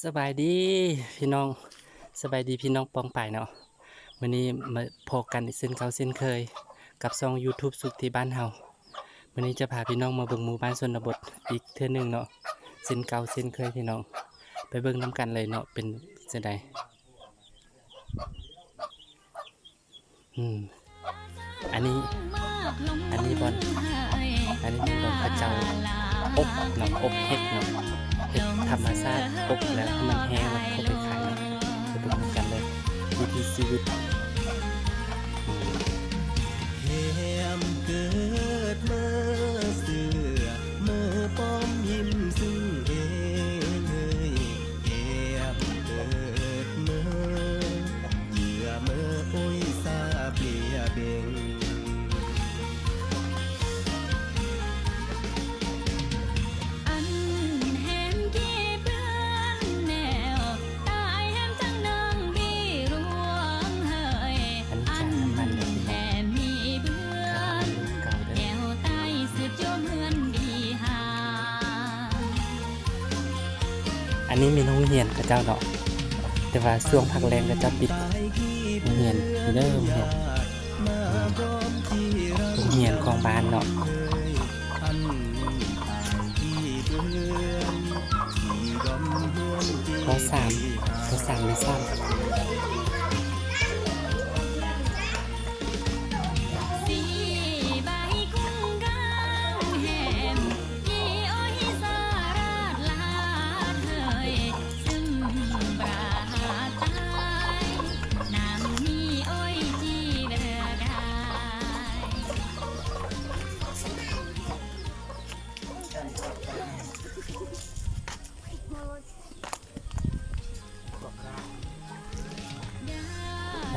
ສະບາຍດີພີ່ນ້ອງ ສະບາຍດີພີ່ນ້ອງປ້ອງປາຍເນາະ. ມື້ນີ້ມາພໍ້ກັນອີກເຊັ່ນເກົ່າເຊັ່ນເຄີຍກັບຊ່ອງຢູທູບສຸກທີ່ບ້ານເຮົາ. ມື້ນີ້ຈະພາພີ່ນ້ອງມາເບິ່ງໝູ່ບ້ານຊົນນະບົດອີກເທື່ອໜຶ່ງເນາະ ເຊັ່ນເກົ່າເຊັ່ນເຄີຍພີ່ນ້ອງ. ໄປເບິ່ງນຳກັນເລີຍເນາະ ເປັນຈັ່ງໃດ. ອືມ ອັນນີ້ ອັນນີ້ບ່ອນ ອັນນີ້ແມ່ນບ່ອນເຂົາເຈົ້າອົບເນາະ ອົບເຫັດເນາະ ເຫັດທຳມະຊາດ ອົບແລ້ວໃຫ້ມັນແຫ້ງ ແລ້ວເອົາໄປຂາຍເນາະ. ໄປເບິ່ງນຳກັນເລີຍ ວິຖີຊີວິດ. ອືມ ແຮມເກີດມາເສືອ ເມີປ້ອມຍິ້ມຊຶ່ງເອງເອີຍ ແຮມເກີດມາ ເຫຍື່ອເມີໂອຍສາເປຍເບັງ ອັນແຮມກີເບືອນແນວ ຕາຍແຮມຈັ່ງນາງບີຫຼວງເຮີຍ ອັນແຮມມີເບືອນແນວ ຕາຍສຸດໂຈມເຮືອນບີຫາ ອັນນີ້ແມ່ນໂຮງຮຽນເຂົາເຈົ້າເນາະ ແຕ່ວ່າຊ່ວງພັກແລງເຂົາເຈົ້າປິດໂຮງຮຽນເດີ ໂຮງຮຽນ ໂຮງຮຽນຂອງບ້ານເນາະ. ປໍສາມ ປໍສາມ ເລສາມ.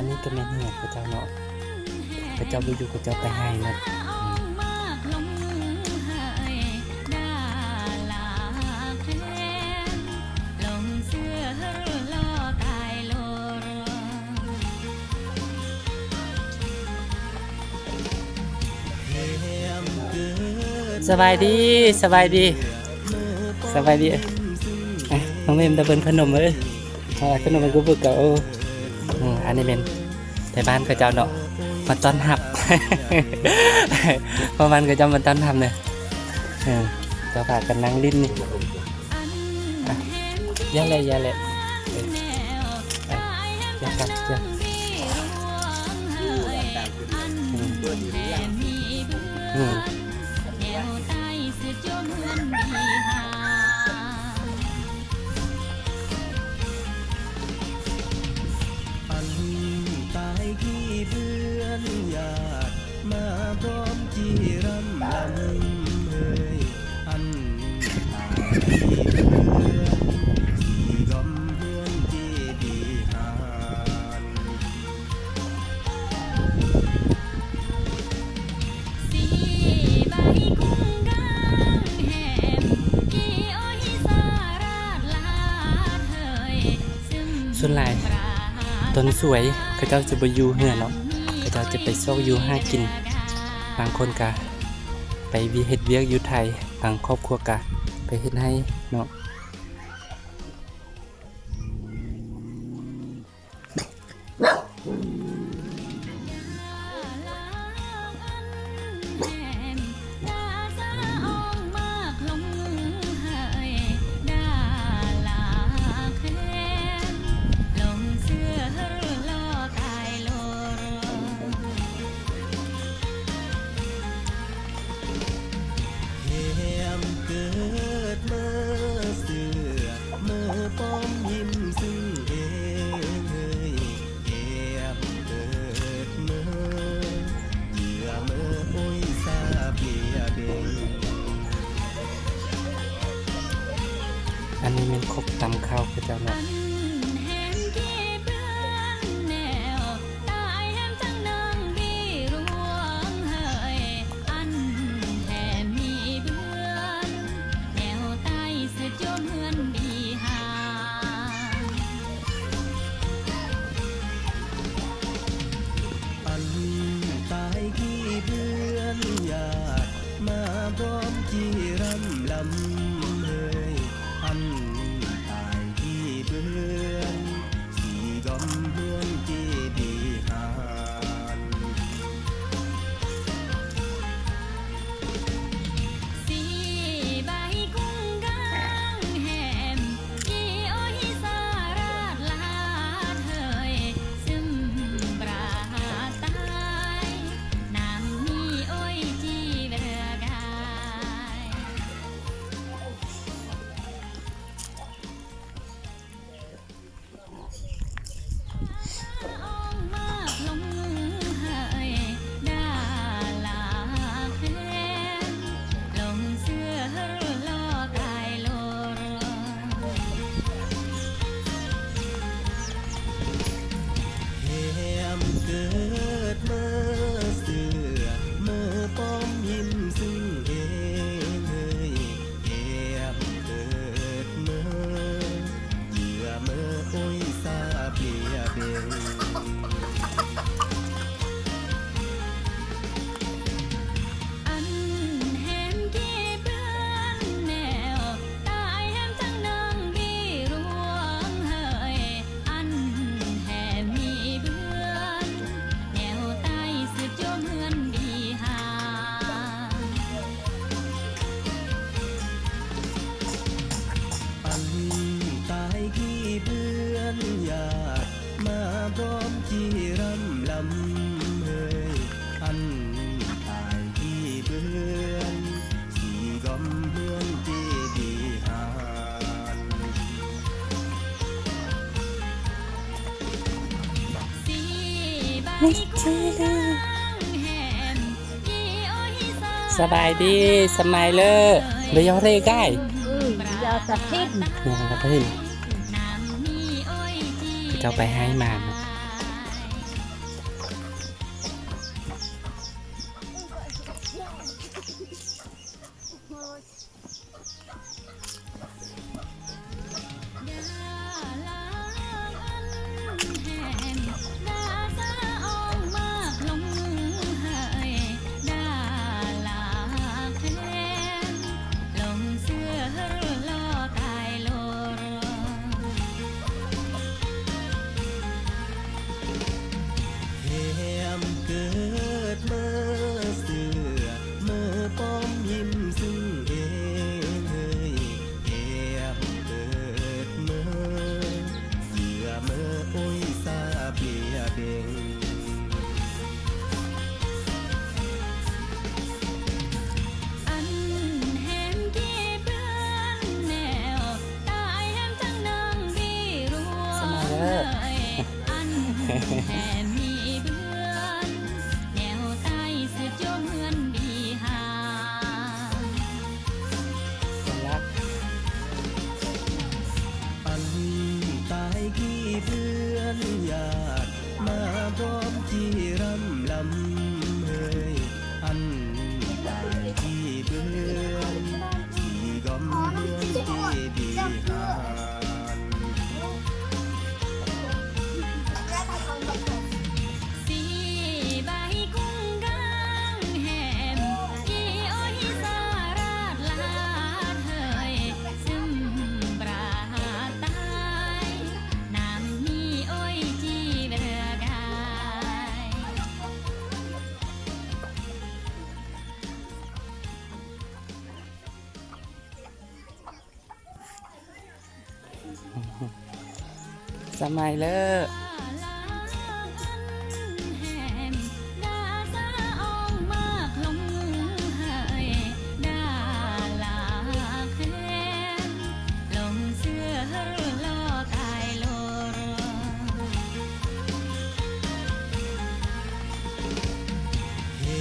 ອັນນີ້ກະແມ່ນເຮືອນເຂົາເຈົ້າເນາະ ເຂົາເຈົ້າບໍ່ຢູ່ ເຂົາເຈົ້າໄປໄຮ່ໝົດ. ສະບາຍດີ ສະບາຍດີ ສະບາຍດີ. ອ່ະ ນ້ອງເມມ ດາເບິ່ງຂະໜົມເອີຍ ເອົາຂະໜົມໃຫ້ກູເບິ່ງກ່ອນ. ໂອ້ ອືມ ອັນນີ້ແມ່ນໄທບ້ານເຂົາເຈົ້າເນາະ ມາຕ້ອນຮັບ ພໍ່ບ້ານເຂົາເຈົ້າມາຕ້ອນຮັບເນາະ. ເອີ ເຈົ້າພາກັນນັ່ງຫຼິ້ນນີ້. ອ່ະ ຢ່າແຫຼະ ຢ່າແຫຼະ ເອີ ອ່ະ ຢ່າກັດ ຢ່າ ອືມ ອືມ ອັນຕາຍກີເບືອນຍາດ ມາພ້ອມຈີ່ລຳລຳເອີຍ ອັນຕາຍກີເບືອນ ສີດອມເຮືອນຈີ່ບີຫານ ສີໃບກຸງກາງແຮມ ກີໂອຍສາລາດລາດເຮີຍ ສ່ວນຫຼາຍຕອນສວຍເຂົາເຈົ້າຈະບໍ່ຢູ່ເຮືອນເນາະ ເຂົາເຈົ້າຈະໄປຊອກຢູ່ຫາກິນ ບາງຄົນກະໄປເຮັດວຽກຢູ່ໄທ ບາງຄອບຄົວກະໄປເຮັດໄຮ່ເນາະ. ແຮມເກີດມາເສືອ ເມີປ້ອມຍິ້ມຊຶ່ງເອງເອີຍ ແຮມເກີດມາ ເຫຍື່ອເມີໂອຍສາເປຍເບັງ. ອັນນີ້ແມ່ນຄົກຕຳເຂົ້າເຂົາເຈົ້າເນາະ. ອັນແຮມກີເບືອນແນວ ຕາຍແຮມຈັ່ງນາງບີຫຼວງເຮີຍ ອັນແຮມມີເບືອນແນວ ຕາຍສຸດໂຈມເຮືອນບີຫານ ອັນຕາຍກີເບືອນຍາດ ມາພ້ອມຈີ່ລຳລຳເຮີຍ ອັນຕາຍກີ ເພື່ອນຍາດມາພ້ອມທີ່ຮ່ຳລຳເຮີຍ ອັນຕາຍທີ່ເພື່ອນຊິກ້ອມເຮືອນເຈດີຫານ. ສະບາຍດີ ສະໄມເລີ ເລີຍອເຣກາຍ ອືມ ຢາສະເພັນ ຢາສະເພັນ ເຂົາເຈົ້າໄປໄຮ່ມາ. ແຮມເກີດເມີເສືອ ເມີປ້ອມຍິ້ມຊຶ້ງເອງເຮີຍ ແຮມເກີດເມີເສືອ ເມີໂອ້ຍຊາເບຍເບັງ. ອັນແຮມກີເບືອນແນວ ຕາຍແຮມທັງນາງບີຫຼວງເອີຍ ອັນແຮມມີເບືອນແນວ ຕາຍສືບໂຍມເຮືອນບີຫານ. ອັນຕາຍກີເບືອນຍາດ ມາພ້ອມທີ່ຮ່ຳລຳເຮີຍ ອັນຕາຍກີເບືອນ ທີ່ກ້ອມເຮືອນເຈດີຫານ. ສະໄມເລີ.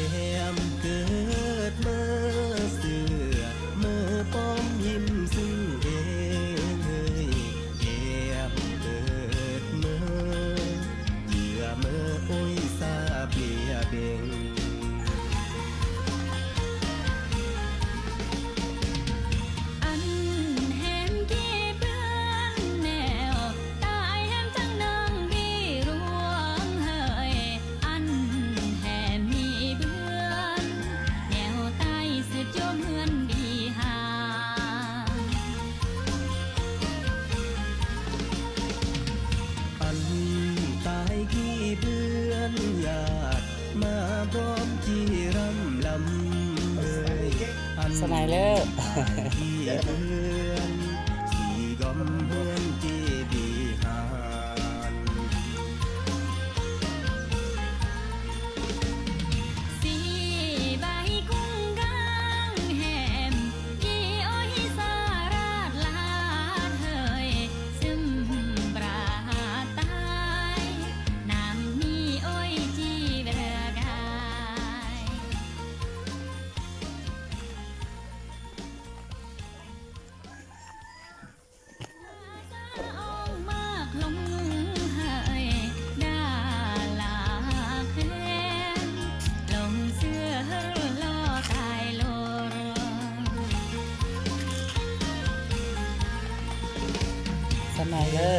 ແຮມເກີດເມີເສືອ ເມີປ້ອມຍິ້ມຊຶ້ງເອງເຮີຍ ແຮມເກີດເມີເຫຼືອ ເມີໂອ້ຍຊາເບຍເບັງ. ອັນແຮມກີເບືອນແນວ ຕາຍແຮມທັງນາງບີຫຼວງເຮີຍ ອັນແຮມມີເບືອນແນວ ຕາຍສືບໂຍມເຮືອນບີຫານ. ອັນຕາຍກີເບືອນຍາດ ມາພ້ອມທີ່ຮ່ຳລຳເອີຍ ອັນ ສະໄມເລີ ຕາຍກີເບືອນ ສີກອມເຮືອນເຈດີຫານ. ສະໄມເລີ.